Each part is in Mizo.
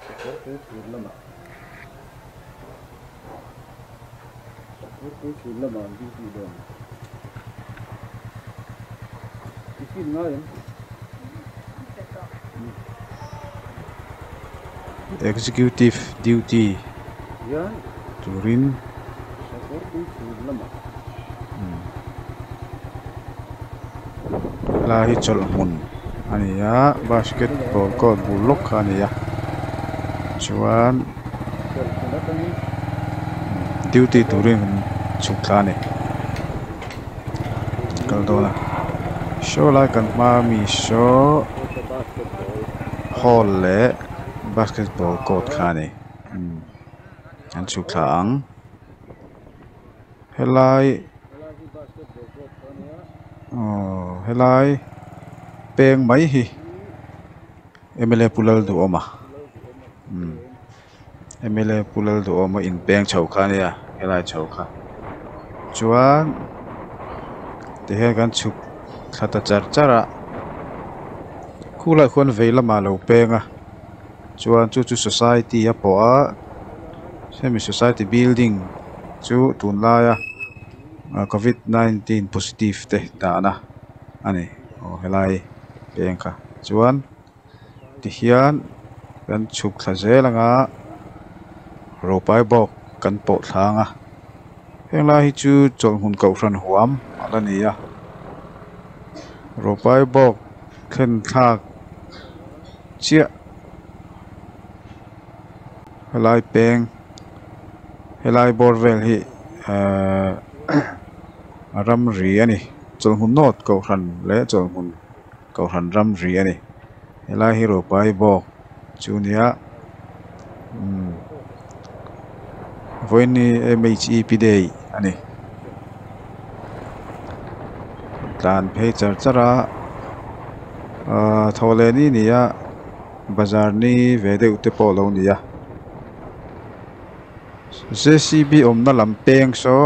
Sakawrpui chhun lamah Sakawrpui chhun lamah an duty dawn a ni. I fin ngai em? Executive duty turin helai hi chawlh hmun a ni a basketball court bul lawk kha a ni a chuan duty turin an chhuk thla a ni an kal dawn a saw lai kan hma ami saw hall leh basketball court kha a ni an chhuk thla ang helai aww helai peng mai hi m l a pu Lalduhawma umm m l a pu Lalduhawma in peng chho kha a nia helai chho kha chuan tihian kan chhuk thla ta char char a khulaiah khuan vei lamah a lo peng a chuan chu chu society a pawh a hemi society building chu tunlaia covid 19 positive te dahna a ni aw helai peng kha chuan tihian kan chhuk thla zel anga rawpai bawk kan pawh thla anga henglai hi chu chawlhhmun kohhran huam a la ni a rawpai bawk thlen thlak chiah helai peng helai bawr vel hi ehh a ramri a ni chawlhhmun nawt kohhran leh chawlhhmun kohhran ramri a ni helai hi rawpai bawk chu nia umm vawiin hi m h e p day a ni tlan phei char char a ahh thawhleh ni ni a bazar ni ve deuh te pawh a lo ni a j c b awmna lam peng saw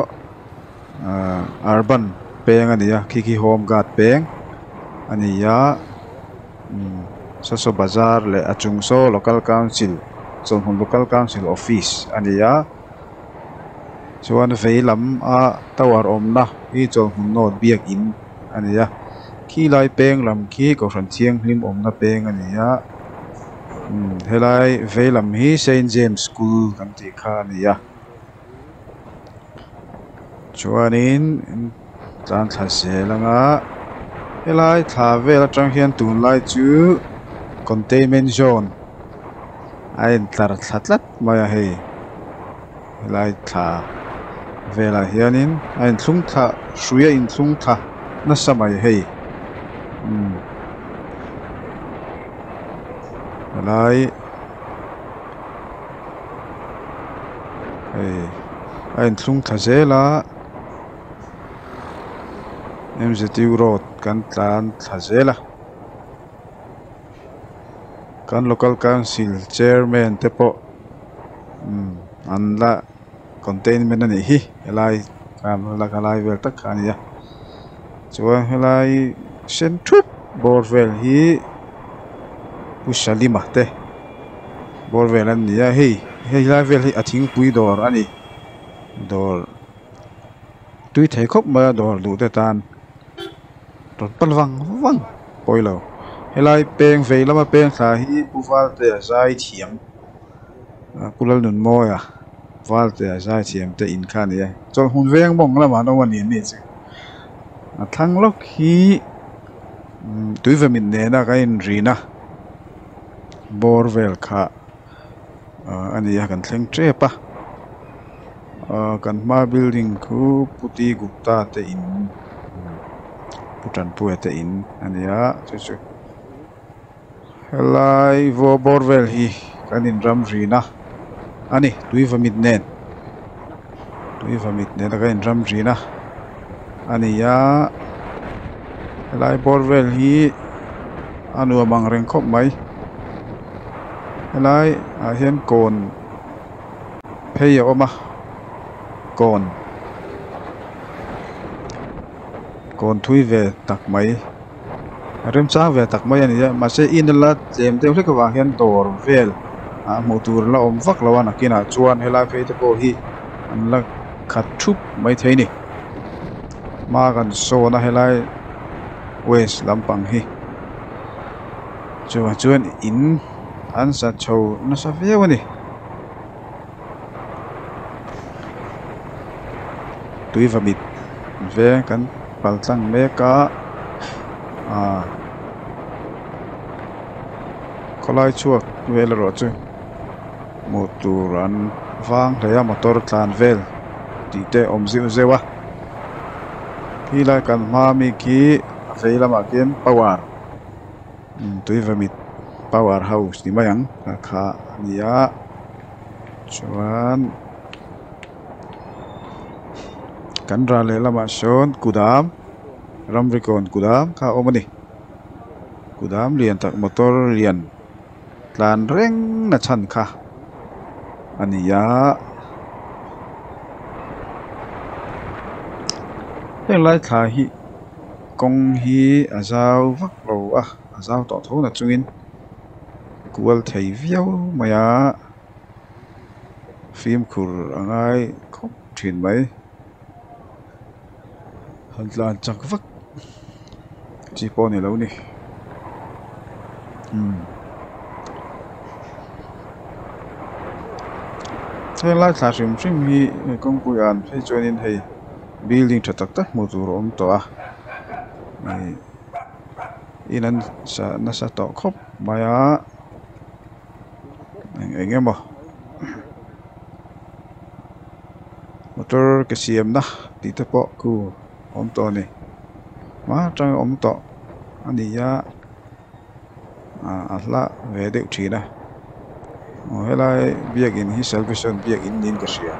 ahh urban peng a ni a khi khi home guard peng a ni a umm saw saw bazar leh a chung saw local council chawlhhmun local council office a ni a chuan vei lam a tower awmna hi chawlhhmun nawt biakin a ni a khilai peng lam khi kohhran thianghlim awmna peng a ni a umm helai vei lam hi saint james school kan tih kha a ni a chuanin tlan thla zel anga helai thla vel atang hian tunlai chu containment zone a intlar thla tlat mai a hei helai thla velah hianin a inthlung thla hrui a inthlung thla nasa mai hei umm helai hei a inthlung thla zel a m z u road kan tlan thla zel a kan local council chairman te pawh umm an la containment a nih hi helai helai vel tak kha a ni a chuan helai sen thup bawr vel hi pu Salima te bawr vel an ni a hei hei lai vel hi a thingpui dawr a ni dawr tui thei khawp mai a dawr duh te tan rawn pal vang vang pawilo helai peng vei lama peng thla hi pu Valtea zai thiam pu Lalnunmawia Valtea zai thiam te in kha a ni a chawlhhmun veng mawng lamah an awm a ni an ni chu a thlang lawk hi tui vawmit nena kan inrina bawr vel kha a ni a kan thleng tep a kan hma building khu puti gupta te in pu tanpuia te in a ni a chu chu helai vaw bawr vel hi kan in ram rin a a ni tui vawmit nen tui vawmit nen a kan in ram rin a a ni a helai bawr vel hi a nuam ang reng khawp mai helai ah hian kawn phei a awm a kawn kawn thui ve tak mai remchang ve tak mai a ni a mahse in a la tlem deuh hlek avang hian dawr vel. Ah hmuh tur la awm vak lo a nakinah chuan helai phei te pawh hi an la khat thup maithei a ni hma kan sawn a helai west lampang hi chuvang chuan in an sa chho nasa viau a ni. Tui vamit veng kan pal tlang mek a ah khawlai chhuak vel erawh chu hmuh tur an vang hle a motor tlan vel tih te a awm zeuh zeuh a khilai kan hma mi khi a vei lamah khian power tui vamit power house ni mai ang a kha a ni a chuan kan ral leh lamah sawn kudam ramri kawn kudam kha a awm a ni kudam lian tak motor lian tlan reng na chhan kha a ni a heng lai thla hi kawng hi a zau vak lo a a zau tawh tho na chungin kual thei viau mai a fimkhur a ngai khawp thin mai han tlan chak vak chi pawh a ni lo a ni umm helai thla hrim hrim hi kawngpui ah an phei chuanin hei building tha tak tak hmuh tur a awm tawh a ih in an sa nasa tawh khawp mai a eng eng emaw motor ke siamna tih te pawh khu a awm tawh a ni hma atanga awm tawh a ni a ah a hla ve deuh thin a aw helai biakin hi salvation biakin niin ka hria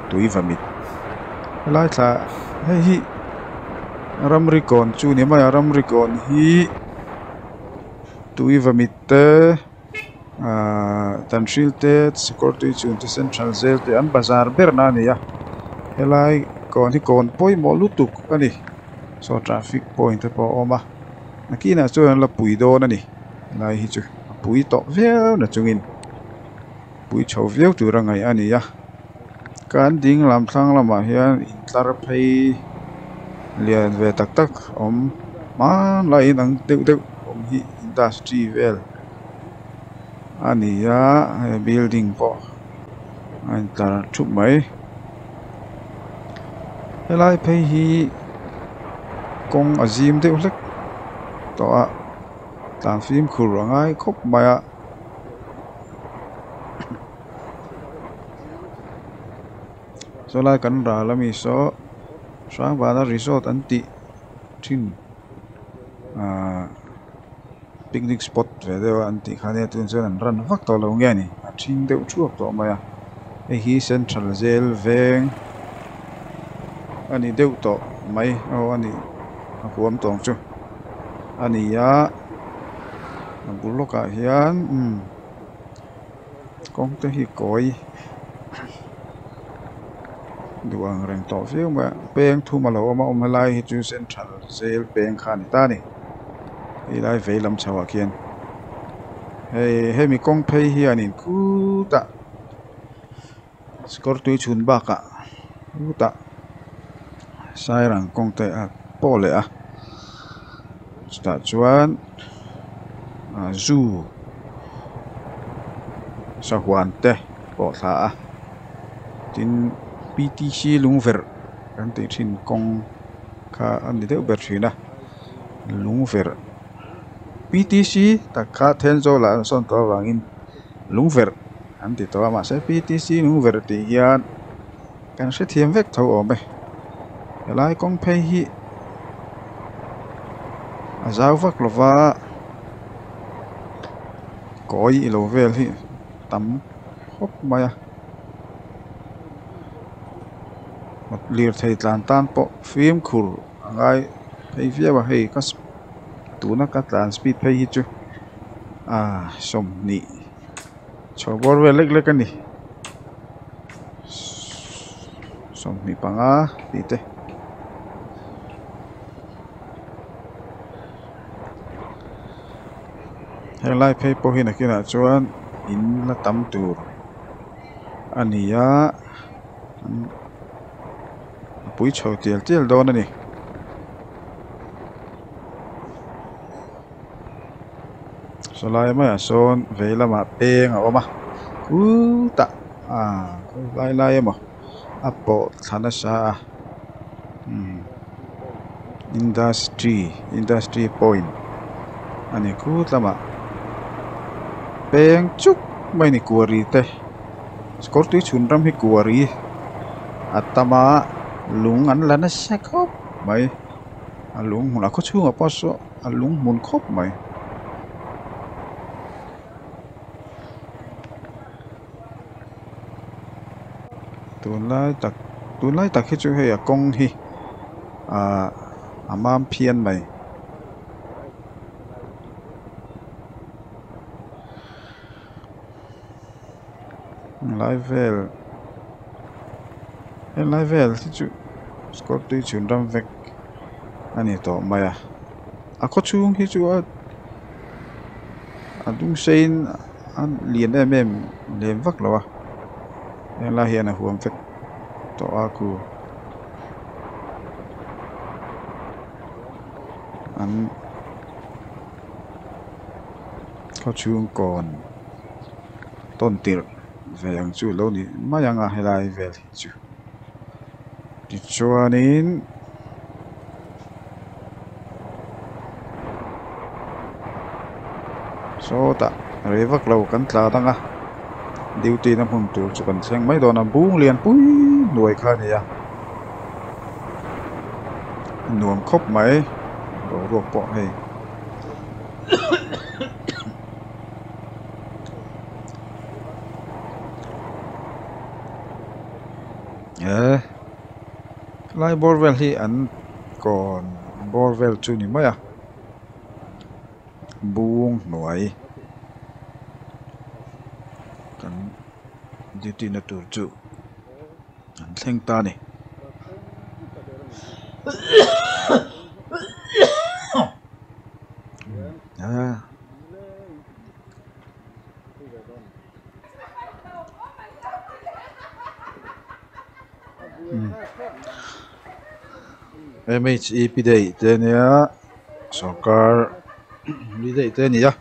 tui vamit helai thla hei hi ramri kawn chu ni mai a ramri kawn hi tui vamit te ahh tanhril te sakawr tui chhun te central zel te an bazar ber na a ni a helai kawn hi kawn pawimawh lutuk a ni saw traffic point te pawh a awm a nakinah chuan an la pui dawn a ni helai hi chu a pui tawh viau na chungin pui chho viau tura ngaih a ni a kan ding lam thlang lamah hian intlar phei lian ve tak tak awm hmanlai inang deuh deuh awm hi industry vel a ni a hei building pawh a intlar thup mai helai phei hi kawng a zim deuh hlek tawh a tlan fimkhur a ngai khawp mai a. Sawlai kan ral ami saw Hrangvana resort an tih thin ahh picnic spot ve deuh a an tih kha nia tunah chuan an run vak tawh lo nge ni a thing deuh thuak tawh mai a hei hi central zel veng a ni deuh tawh mai aw a nih a huam tawng chu a ni a a bul lawkah hian umm kawng te hi kawi duh ang reng tawh viau mai a peng thum a lo awm a awm helai hi chu central jail peng kha a ni ta a ni helai vei lam chho ah khian hei hemi kawng phei hianin khutah sikawr tui chhun bakah khutah sairang kawng te a pawh leh a chutah chuan ah zoo sahuan te pawh thla a tin p t c lungverh kan tih thin kawng kha a ni deuh ber thin a lungverh p t c tak kha Thenzawl ah an sawn tawh avangin lungverh an ti tawh a mahse p t c lungverh tih hian kan hrethiam vek tho awm e helai kawng phei hi a zau vak lova kawi ilo vel hi tam khawp mai a lirthei tlan tan pawh fimkhur a ngai phei viau a hei ka tuna ka tlan speed phei hi chu ah sawmhnih chho bawr vel lek lek a ni 25 tih te. Helai phei pawh hi nakinah chuan in la tam tur a ni a a pui chho tial tial dawn a ni. Sawlai maiah sawn vei lamah peng a awm a khutah ah khawilai lai emaw a pawh thla nasa a umm industry industry point a ni khut lamah peng chuk mai a ni quarry te kawr tui chhun ram hi quarry a tam a lung an la nasa khawp mai a lung hmunah khaw chhungah pawh saw a lung hmun khawp mai. Tunlai tak tunlai tak hi chu hei a kawng hi ahh a mam phian mai. Helai vel helai vel hi chu kawrtui chhun ram vek a ni tawh mai a a khaw chhung hi chu a a dung sei in a lian em em lem vak lo a helai hian a huam vek tawh a khu an khaw chhung kawn tawn tirh ve ang chu lo ni mai ang a helai vel hi chu tichuanin. Sawtah rei vak lo kan tla dang a duty na hmun tur chu kan thleng mai dawn a bung lian pui hnuai kha a ni a nuam khawp mai boruak pawh hei. He lai bawr vel hi an kawn bawr vel chu ni mai a bung hnuai kan duty na tur chu an thleng ta a ni. Mhep daih te ania sorkar mi daih te a ni a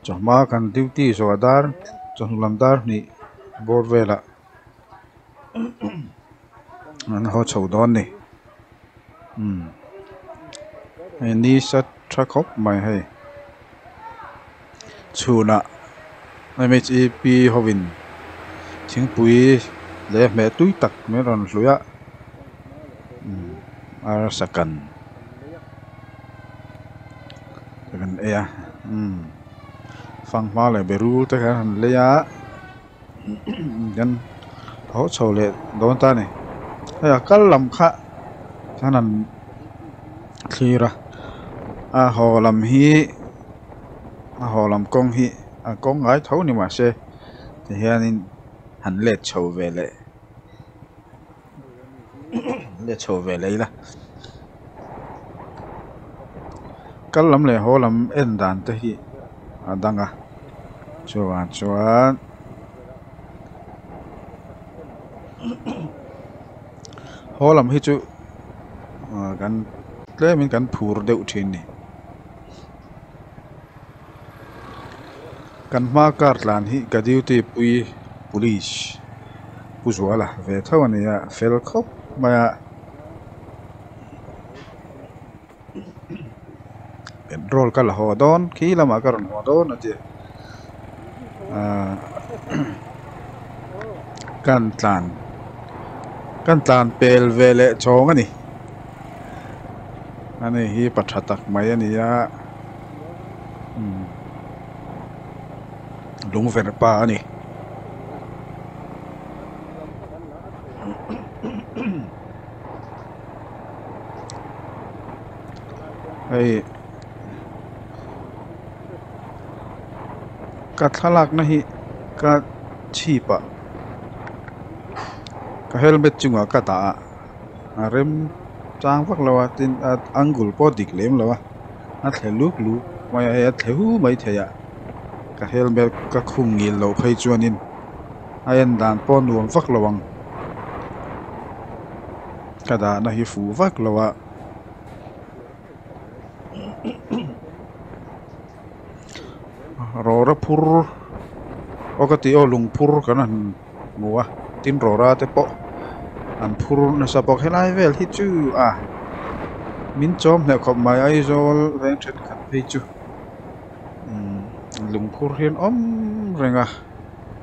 chawhma kan duty zawh dar chawhnu lam dar hnih bawr velah an haw chho dawn a ni umm hei ni sa tha khawp mai hei chhunah mhep hovin thingpui leh hmeh tui tak mai a rawn hlui a umm arsa kan kan ei a umm fanghma leh berul te kha an han lei a. Kan haw chho leh dawn ta a ni hei a kal lam kha khan an thlir a a haw lam hi a haw lam kawng hi a kawng ngai tho ni mahse tihianin han let chho ve leh let chho ve leh ila kal lam leh haw lam en dan te hi a dang a chuvang chuan haw lam hi chu ah kan tlemin kan phur deuh thin a ni kan hma car tlan hi ka duty pui police pu Zuala ve tho a ni a fel khawp mai a. Petrol ka la haw dawn khi lamah ka rawn haw dawn a ti ahh kan tlan kan tlan pel ve leh chhawng a ni ani hi pa tha tak mai a ni a umm lungverh pa a ni. Hei ka thlalakna hi ka chhip ah ka helmet chungah ka dah a a rem chang vak lo a tin a angle pawh a dik lem lo a a thle luk luk. mai a hei a thle hu maithei a ka helmet ka khum ngil loh phei chuanin a en dan pawh a nuam vak lo ang ka dahna hi fuh vak lo a. Rawra phur aw ka tih aw lung phur kan han hmu a tin rawra te pawh an phur nasa bawk helai vel hi chu a min chawm hneh khawp mai Aizawl veng thenkhat phei chu umm lung phur hi an awm reng a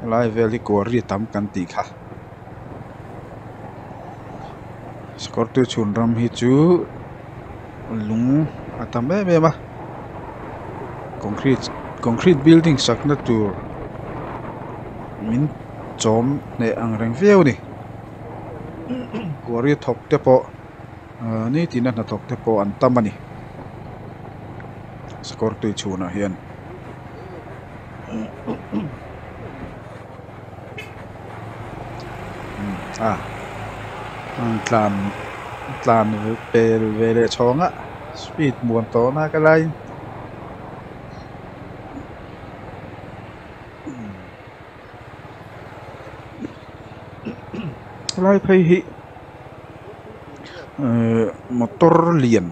helai vel hi quarry tam kan tih kha sakawr chhun ram hi chu lung a tam em em a concrete concrete building sakna tur min chawm hneh ang reng viau a ni quarry thawk te pawh ahh nitin a hnathawk te pawh an tam a ni sakawr tui chhunah hian. A tlan tlan pel ve leh chhawng a speed muan tawh nak a laiin helai phei hi ehh motor lian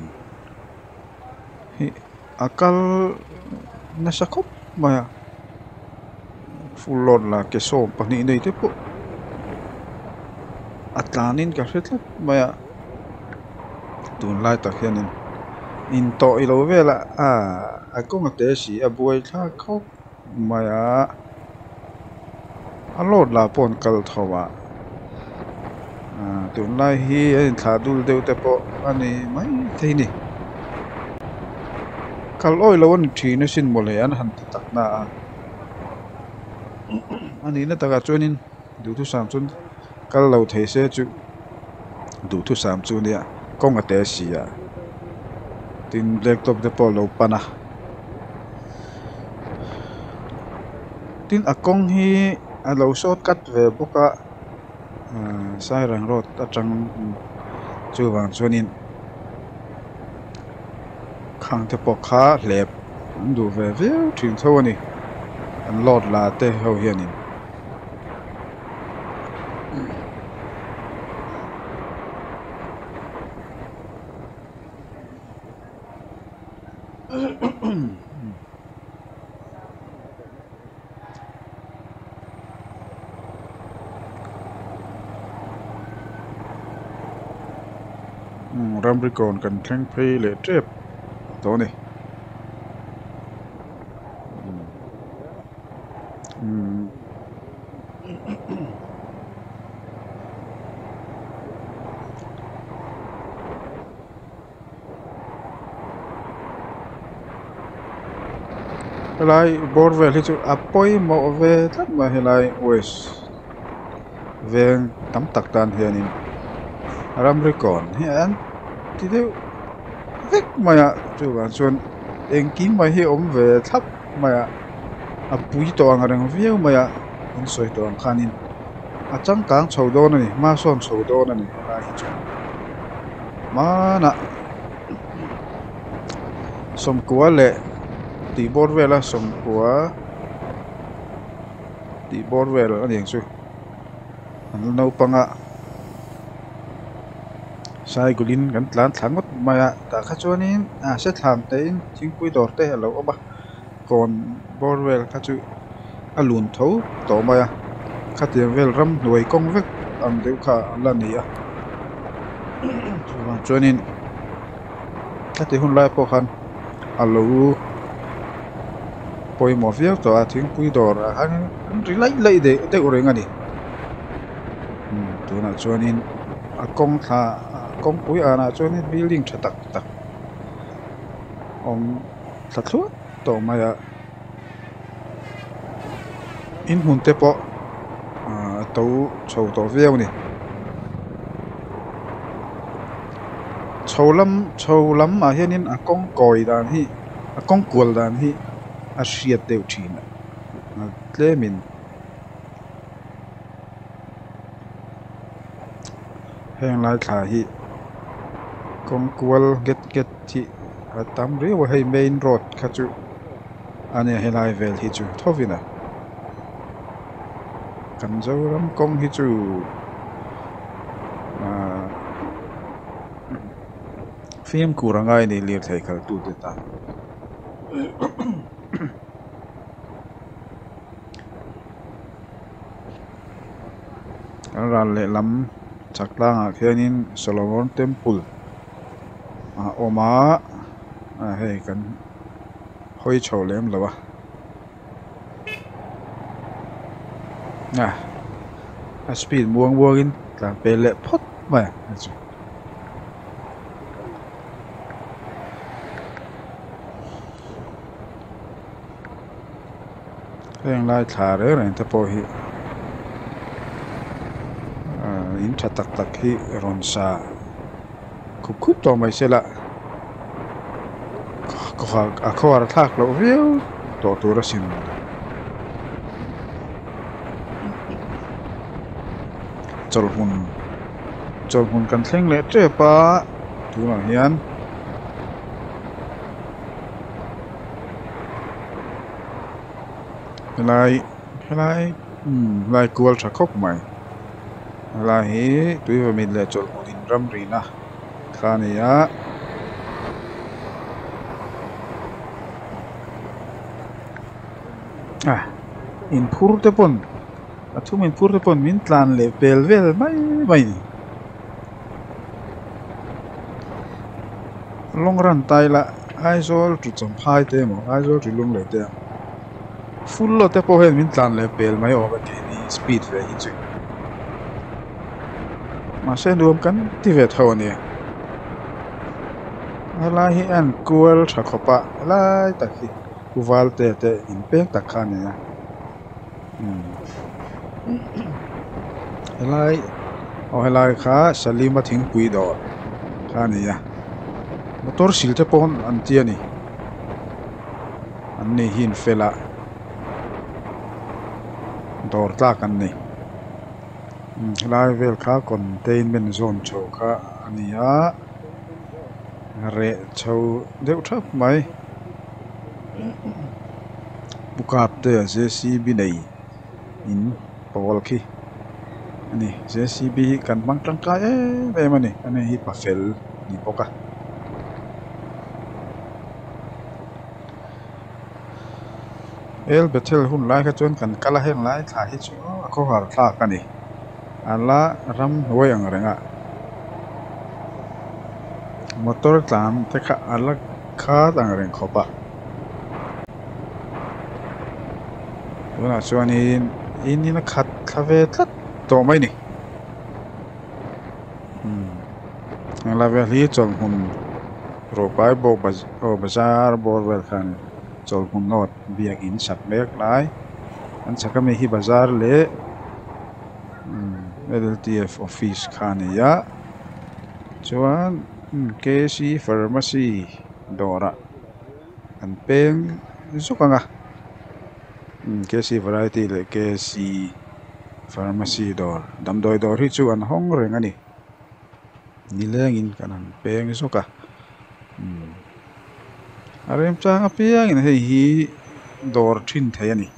hi a kal nasa khawp mai a full load lah ke sawm pahnih nei te pawh a tlanin ka hre tlat mai a tunlai tak hianin intawh ilo velah aaa a kawng a te si a buai thlak khawp mai a a load lah pawh an kal tho a aaa tunlai hi a inthlah dul deuh te pawh a ni maithei a ni kal awih loh a ni thin asin mawle an han ti tak na a a nihna takah chuanin duhthusam chuan kal lo thei se chu duhthusam chu nia kawng a te si a tin black top te pawh a lo pan a tin a kawng hi a lo short cut ve bawk a ahh sairang road atang chuvang chuanin khang te pawh kha hlep an duh ve viau thin tho a ni an load la te ho hianin. Ramri kawn kan thleng phei leh tep tawh a ni. Helai bawr vel hi chu a pawimawh ve tlat mai helai waste veng tam tak tan hianin ramri kawn hi an ti deuh vek mai a chuvang chuan engkim mai hi a awm ve thlap mai a a pui tawh ang reng viau mai a an sawi tawh ang khanin a changkang chho dawn a ni hma sawn chho dawn a ni helai hi chu hmanah sawmkua leh tih bawr vela sawmkua tih bawr vel a ni ang chu an la naupang a saigulin kan tlan thla ngawt mai a tah kha chuanin ah sethlam tein thingpui dawr te a lo awm a kawn bawr vel kha chu a lun tho tawh mai a khatiang vel ramhnuai kawng vek ang deuh kha a la ni a chuvang chuanin khati hun lai pawh khan a lo pawimawh viau tawh a thingpui dawr ah khan an ri laih laih deuh reng a ni tunah chuanin a kawng thla kawngpui anah chuanin building tha tak tak awm thla thluah tawh mai a in hmun te pawh ahh a to chho tawh viau a ni chho lam chho lam ah hianin a kawng kawi dan hi a kawng kual dan hi a hriat deuh thin a tlemin heng lai thla hi kawng kual nghet nghet hi. a tam riau a hei main road kha chu a nia helai vel hi chu thovin a kan zoram kawng hi chu ahh fimkhur a ngai a ni lirthei kal tute tan. Kan ral lehlam chhak tlangah khianin Solomon temple a awm a ah hei kan hawi chho lem lo a ah a speed muang muangin tlan pel leh phawt mai a chu. Heng lai thla reng reng te pawh hi ahh in tha tak tak hi rawn sa khup khup tawh mai se la a khawhar thlak loh viau tawh tur a sin. Chawlhhmun chawlhhmun kan thleng leh tep a tunah hian. Helai helai umm helai kual tha khawp mai helai hi tuivawmit leh chawlhhmun in ramrina kha a ni a. Ah inphur te pawn a thum inphur te pawn min tlan leh pel vel mai mai a ni. Long run ta ila Aizawl to Champhai te emaw Aizawl to Lunglei te ang full load te pawh hian min tlan leh pel mai awm a keini speed ve hi chu mahse nuam kan ti ve tho a nia helai hi a en kual tha khawp a helai tak hi Pu Valte te inpek tak kha a ni a umm helai aw helai kha Salima thingpui dawr kha a ni a motor sil te pawh an ti a ni an ni hi infel a dawr tlak an ni umm helai vel kha containment zone chho kha a ni a reh chho deuh thap mai. Pu kap te a JCB nei in pawl khi a ni JCB hi kan hmang tangkai em em a ni a ni hi pa fel a ni bawk a. El Bethel hun lai kha chuan kan kal a heng lai thla hi chu a khawhar thlak a ni a la ramhnuai ang reng a motor tlan te kha a la khat ang reng khawp a tunah chuanin in in a khat thla ve tlat tawh mai a ni umm helai vel hi chawlhhmun ruhpai bawk aw bazar bawr vel khan chawlhhmun nawt biakin sak mek lai an chhak ami hi bazar leh umm L T F office kha a ni a chuan. K C pharmacy dawrah an peng zuk ang a K C variety leh K C pharmacy dawr damdawi dawr hi chu an hawng reng a ni nilengin kan han peng zuk a a remchang apiangin hei hi dawr thin thei a ni.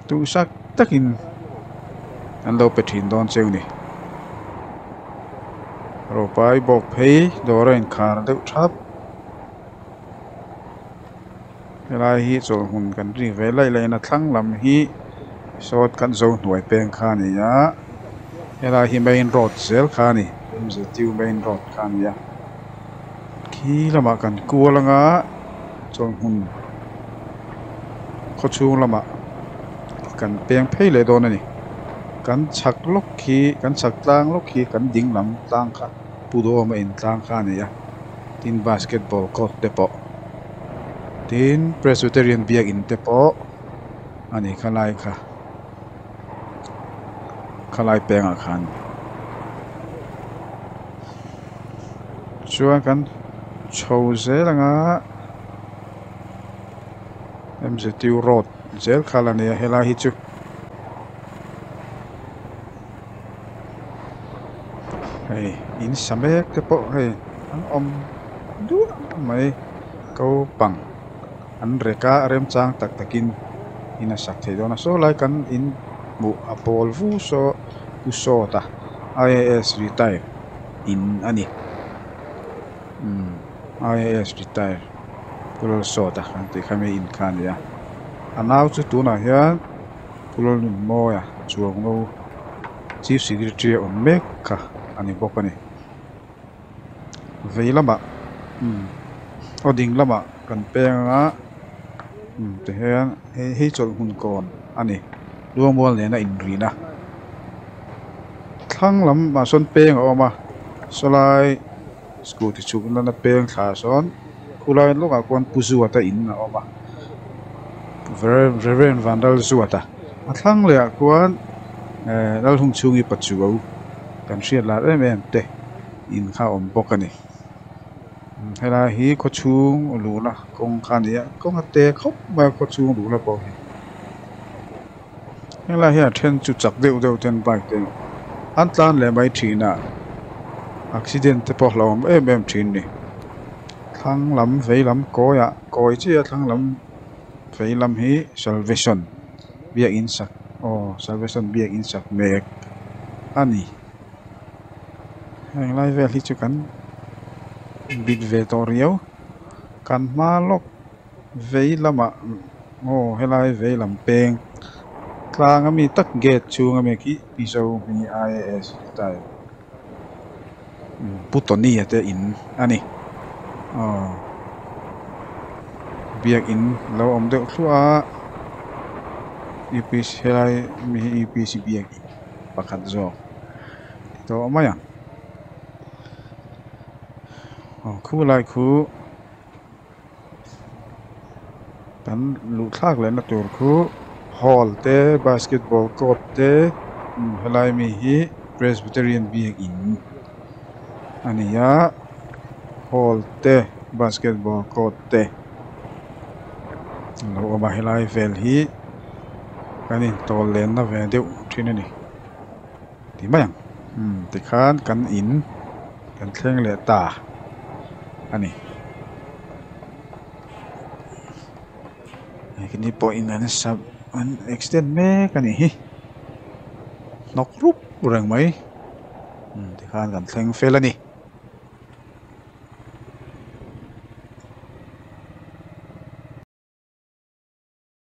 Duhsak takin an lo pe thin dawn cheu ni. Rawpai bawk phei dawr a inkhar deuh thap. Helai hi chawlhhmun kan rik ve laih laih in a thlang lam hi sawt kan zo hnuai peng kha a ni a helai hi main road zel kha a ni M Z U main road kha a ni a khi lamah kan kual anga chawlhhmun khawchhung lamah kan peng phei leh dawn a ni kan chhak lawk khi kan chhak tlang lawk khi kan ding lam tlang kha pu duhawm a in tlang kha a ni a. Tin basketball court te pawh tin presbyterian biakin te pawh a ni khalai kha khalai pengah khan chuan kan chho zel anga M Z U road zel kha la nia helai hi chu. Hei in sa mek te pawh hei an awm duah mai ko pang an rek a remchang tak takin in a sak theih dawn a saw lai kan in hmuh a pawl vu saw pu sawt a I_A_S retire in a ni umm I_A_S retire pu lalsawt a kan tih kha mi in kha a ni a a nau chu tunah hian pu lalnunmawia chuang ngo chief secretary a awm mek kha a ni bawk a ni vei lamah umm aw ding lamah kan peng anga umm ti hian hei hei chawlh hmun kawn a ni luangmual nena inrina thlang lamah sawn peng a awm a sawlai scooty chhuk nana peng thla sawn khulai lawkah khuan pu zuata in a awm a reverend Vanlalzuata a thlang leh ah khuan ehh Lalhungchhungi pachuau kan hriat lar em em te in kha a awm bawk a ni helai hi khawchhung luhna kawng kha a ni a kawng a te khawp mai a khawchhung luhna pawh hi helai hian a then chu chak deuh deuh ten bike te an tlan leh mai thin a accident te pawh a hlauhawm em em thin a ni thlang lam vei lam kawi ah kawi chiah a thlang lam vei lam hi salvation biakin sak aw salvation biakin sak mek a ni heng lai vel hi chu kan bit ve tawh riau kan hma lawk vei lamah aw helai vei lam peng tlang ami tak gate chhung ami khi mizo hming I_A_S retire pu tony a te in a ni aw biakin lo awm deuh thluah a U_P_C helai mi hi U_P_C biakin pakhat zawk ti tawh mai ang aw khulai khu kan luh thlak leh na tur khu hall te basketball court te helai mi hi presbyterian biakin a ni a hall te basketball court te a lo awm a helai vel hi kan intawl lenna ve deuh thin a ni ti mai ang umm tikhan kan in kan thleng leh ta a ni hei pawhin an sa an extend mek a nih hi hnawk rup reng mai umm tikhan kan thleng fel a ni.